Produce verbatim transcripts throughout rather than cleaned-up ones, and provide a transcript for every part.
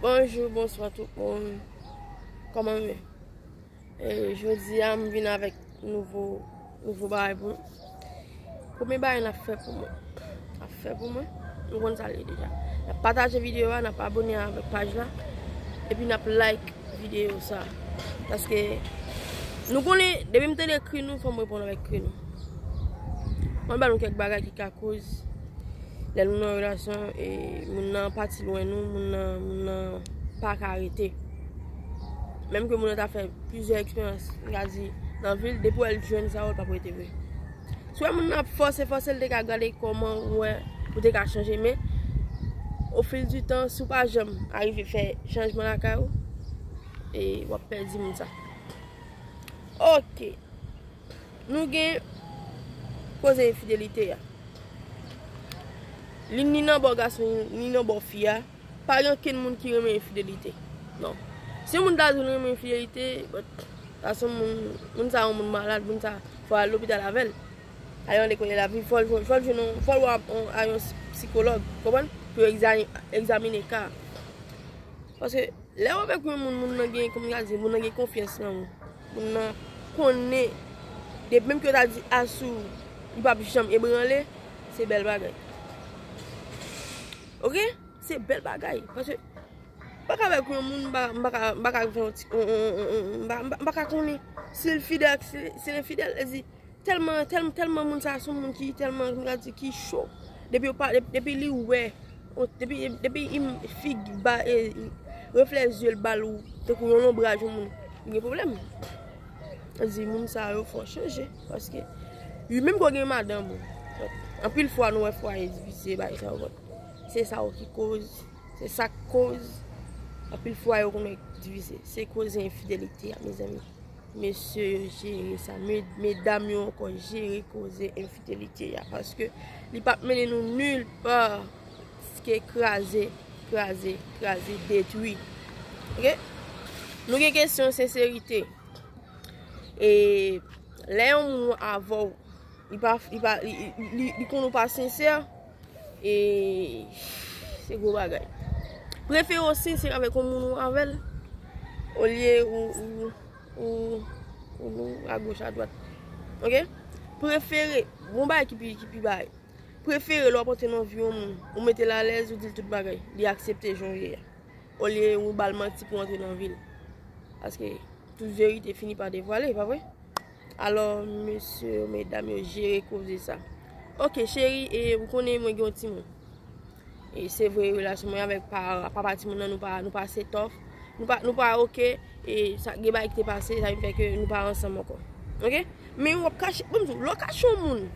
Bonjou, bonswa tout moun. Kòman nou ye? E, jodi a, m vin avèk nouvo, nouvo bagay pou nou. Premye bagay n ap fè pou mwen. N ap fè pou mwen. Nou konn sa l ye deja. N ap pataje videyo a, n ap abòne avèk paj la. Epi n ap like videyo sa. Paske nou konnen, depi m tande kri nou, fò m reponn avèk kri nou. Mwen ba nou kèk bagay ki ka koz lè nou nan relasyon, e moun nan pati lwen nou, moun nan, moun nan pa ka rete. Menm ke moun nan ta fè plizyè eksperyans, m ka di, nan vi l, depi w wè l jwenn sa yo, l p ap rete vre. Si w wè moun nan ap fòse, fòse, l te ka gade kòman ou wè ou te ka chanje, men au fil du temps, si w pa janm arive fè chanjman lakay ou, e w ap pèdi moun sa. Ok. Nou gen koze enfidelite a. Li ni nan bò gason, ni nan bò fi a. Pa gen okenn moun ki renmen enfidelite. Non. Si yon moun ta di l renmen enfidelite, but, sa se yon moun, moun sa yon moun malad, moun sa fò al lopital avè l. Al mande kote l ap viv, fò l jwenn, fò l jwenn yon, fò l wè yon, a yon sikològ, konprann? Pou yo egza-, egzamine ka. Paske lè w avèk yon moun, moun nan gen, kòman ka di, moun nan gen konfyans nan ou. Moun nan konnen, de, menm ke w ta di asou, li p ap janm ebranle, se bèl bagay. Ok? Se bèl bagay. Paske, m pa ka avèk yon moun, m pa, m pa ka, m pa ka fè yon ti, on, on, on, on, m pa, m pa, m pa ka konnen si l fidèl, si, si l enfidèl. Sa di, tèlman, tèlman, tèlman moun sa se yon moun ki tèlman, m ka di, ki cho. Depi yo pa, depi, depi li wè, depi, depi im fig ba, e, reflè zye l ba l ou, tankou yon lonbraj yon moun, li gen pwoblèm. Sa di, moun sa yo fò chanje, paske, wi, menm ke w gen madanm ou, anpil fwa nou wè fwaye divize, bagay sa yo, se sa yo ki koz, se sa k koz, anpil fwaye yo konn divize, se koze enfidelite a, mezanmi. Mesye yo jere sa. Me-, medam yo ankò jere koze enfidelite a. Paske li p ap mennen nou nil pa. Ke kraze, kraze, kraze, detwi. Ok? Nou gen kesyon senserite. E lè yon moun avè w, li pa, li pa, li, li, li, li konn ou pa sensè, e se gwo bagay. Prefere w sensè avèk yon moun ou avè l, olye ou, ou, ou, ou, ou agoch adwat. Ok? Prefere, gon bagay ki pi, ki pi bagay. Prefere lè w ap antre nan vi yon moun, ou mete l alèz, ou di l tout bagay, li aksepte jan w ye a. Olye ou ba l manti pou antre nan vi l. Paske tout verite fini pa devwale, pa vre? Alò, mesye yo, medam yo, jere koze sa. Ok, cheri, e, ou konnen mwen gen yon timoun. E se vre, relasyon mwen avèk pa, papa timoun nan, nou pa, nou pa ase tòf. Nou pa, nou pa ok. E sa, gen bagay ki te pase, sa vin fè ke nou pa ansanm ankò. Ok? Men w ap kache, bon, m di w, lè w kache yon moun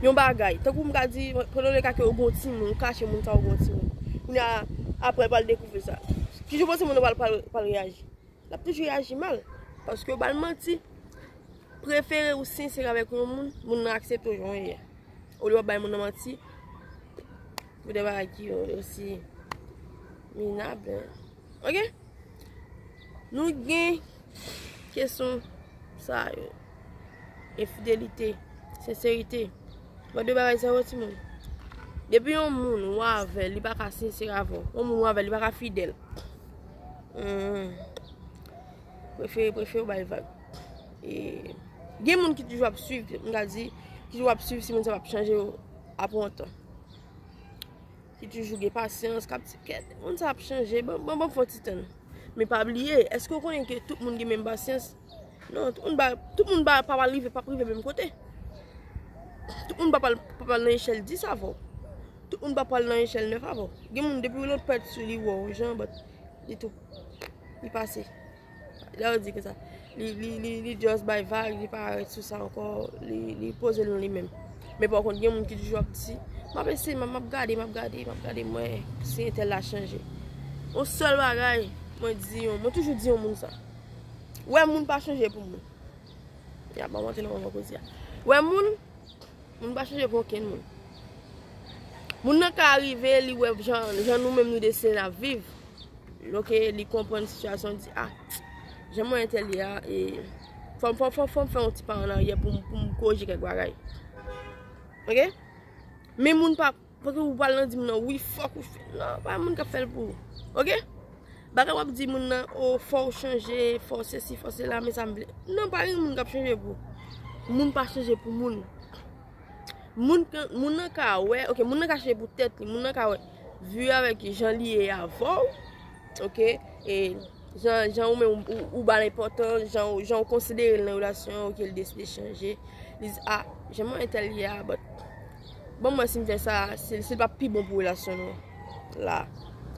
yon bagay, tankou m ka di, pran nan le ka ke w gen yon timoun, ou kache moun sa w gen yon timoun. Kounye a, apre, l pral dekouvri sa. Kijan w panse moun nan pral, pral, pral reyaji? L ap toujou reyaji mal. Paske w ba l manti. Prefere ou sensè avèk yon moun, moun nan aksepte w jan w ye a. Olye w ap bay moun nan manti pou de bagay ki osi minab. Ok? Nou gen kesyon sa yo. Enfidelite, senserite. Mwen de bagay sa yo, timoun. Depi yon moun ou avè l, li pa ka sensè avè w. Yon moun ou avè l, li pa ka fidèl. Hmm. Prefere, prefere w bay vag. E gen moun ki toujou ap swiv, m ka di, ki toujou ap swiv si moun sa p ap chanje apre yon tan. Ki toujou gen pasyans, k ap di, kèt, moun sa ap chanje, bon, bon, bon, fò ti tann. Men pa bliye, èske w konnen ke tout moun gen menm pasyans? Non, tout moun pa, tout moun pa, pa pral rive, p ap rive menm kote. Tout moun pa pral, pa pral nan echèl dis avè w. Tout moun pa pral nan echèl nèf avè w. Gen moun depi yon lòt pèt sou li wè w, jan, but li tou, li pase. Lè yo di konsa, li, li, li, li just bay vag, li pa ret sou sa ankò, li, li poze l nan li menm. Men pa kont, gen moun ki toujou ap di, m ap eseye, m ap gade, m ap gade, m ap gade, mwen, si entèl la chanje. Yon sèl bagay, mwen di yon, mwen toujou di yon moun sa. Wè moun pa chanje pou moun. Ya, ban m antre nan moman koze a. Wè moun, moun pa chanje pou okenn moun. Moun nan ka rive, li wè jan, jan nou menm nou deside n ap viv. Ok, li konprann sitiyasyon, di, ah, jan mwen entèl ye a, e, fò m, fò, fò, fò m fè yon ti pa an aryè pou m, pou m korije kèk bagay. Ok? Men moun pa, fòk ou pral nan di moun nan, wi, fòk ou fè. Non, pa moun k ap fè l pou ou. Ok? Bagay w ap di moun nan, o, fò w chanje, fò sesi, fò sela, men sa m vle. Non, pa gen moun k ap chanje pou ou. Moun pa chanje pou moun. Moun, moun nan ka wè, ok, moun nan ka chanje pou tèt li, moun nan ka wè, vi avèk jan li ye avè w, ok, e jan, jan ou menm ou, ou ba l enpòtans, jan, jan ou konsidere l nan relasyon an, ok, li deside chanje. Li di, a, jan mwen entèl ye a, but, bon, mwen si m fè sa, si, si l p ap pi bon pou relasyon nou an. La.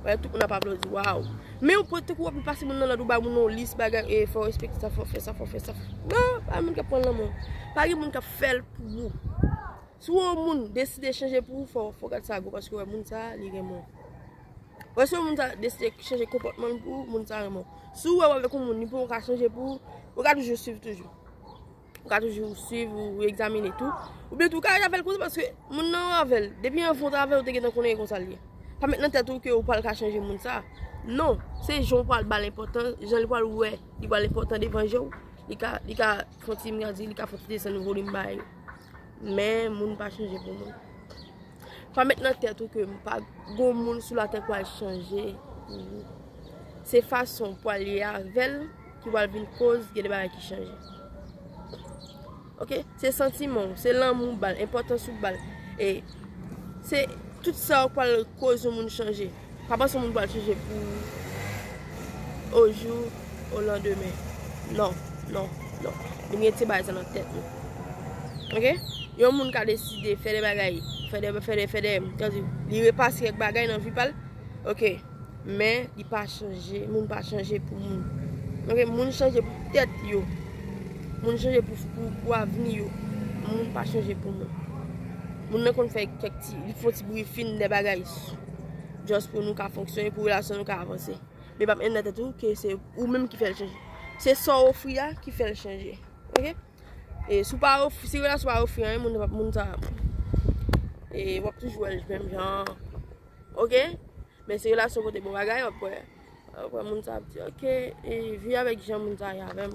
Wè, tout moun ap aplodi, waw. Men ou pote kou w ap pase moun nan lòd, ou ba moun nan yon lis bagay, e fò w respekte sa, fò w fè sa, fò w fè sa. Non, pa moun k ap pran lanmou. Pa gen moun k ap fè l pou ou. Si w wè yon moun deside chanje pou ou, fò, fò w gad sa gwo, paske w wè moun sa, li renmen w. Wè, si yon moun sa deside chanje konpòtman l pou ou, moun sa renmen w. Si w wè w avèk yon moun, li poko ka chanje pou ou, ou ka toujou swiv toujou. Ou ka toujou swiv, ou egzamine tou. Oubyen tou, ou ka ret avè l konsa paske moun nan ou avè l. Depi anvan w t avè l, ou te gentan konnen e konsa l ye. Pa met nan tèt ou ke ou pral ka chanje moun sa. Non, se jan ou pral ba l enpòtans, jan li pral wè, li pral enpòtan devan je w. Li ka, li ka fè yon ti, m ka di, li ka fè yon ti desann volim ba yo. Men, moun pa chanje pou moun. Pa met nan tèt ou ke m pa gon moun sou latè k pral chanje pou ou. Se fason w pral ye avè l ki pral vin koz gen de bagay ki chanje. Ok? Se santiman w, se lanmou w ba l, enpòtans ou ba l. E se tout sa w pral koz yon moun chanje. Pa panse yon moun pral chanje pou ou o jou, o landemen. Non, non, non. Nou mete bagay sa nan tèt nou. Ok? Yon moun ka deside fè de bagay, fè de, fè de, fè de, kòmsi li repase kèk bagay nan vi pa l. Ok. Men, li pa chanje, moun pa chanje pou moun. Ok? Moun chanje pou tèt yo. Moun chanje pou, pou, pou avni yo. Moun pa chanje pou moun. Moun nan konn fè kèk ti, li fè yon ti brifin de bagay. Just pou nou ka fonksyone, pou relasyon nou ka avanse. Men pa met nan tèt ou ke se ou menm ki fè l chanje. Se sa w ofri a ki fè l chanje. Ok? E si w pa ofri, si relasyon pa ofri anyen, moun, moun sa, e w ap toujou wè l menm jan. Ok? Men si relasyon pote bon bagay, w ap wè, w ap wè moun sa ap di, ok, e vi avèk jan moun sa ye avè m,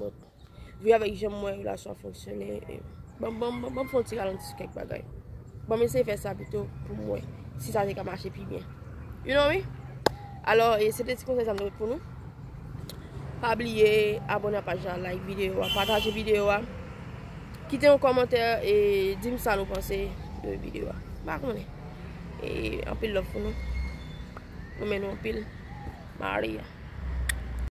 vi avèk jan m wè relasyon an fonksyone, e, ban, ban, ban, ban m fè yon ti ralanti sou kèk bagay. Ban m eseye fè sa pito pou m wè si sa te ka mache pi byen. You know me? Alò, e, se te ti konsèy sa m te pote pou nou. Pa bliye abòne a paj la, like videyo a, pataje videyo a. Kite yon kòmantè e di m sa nou panse de videyo a. M pa konnen. E anpil love pou nou. Nou renmen nou anpil. Maria.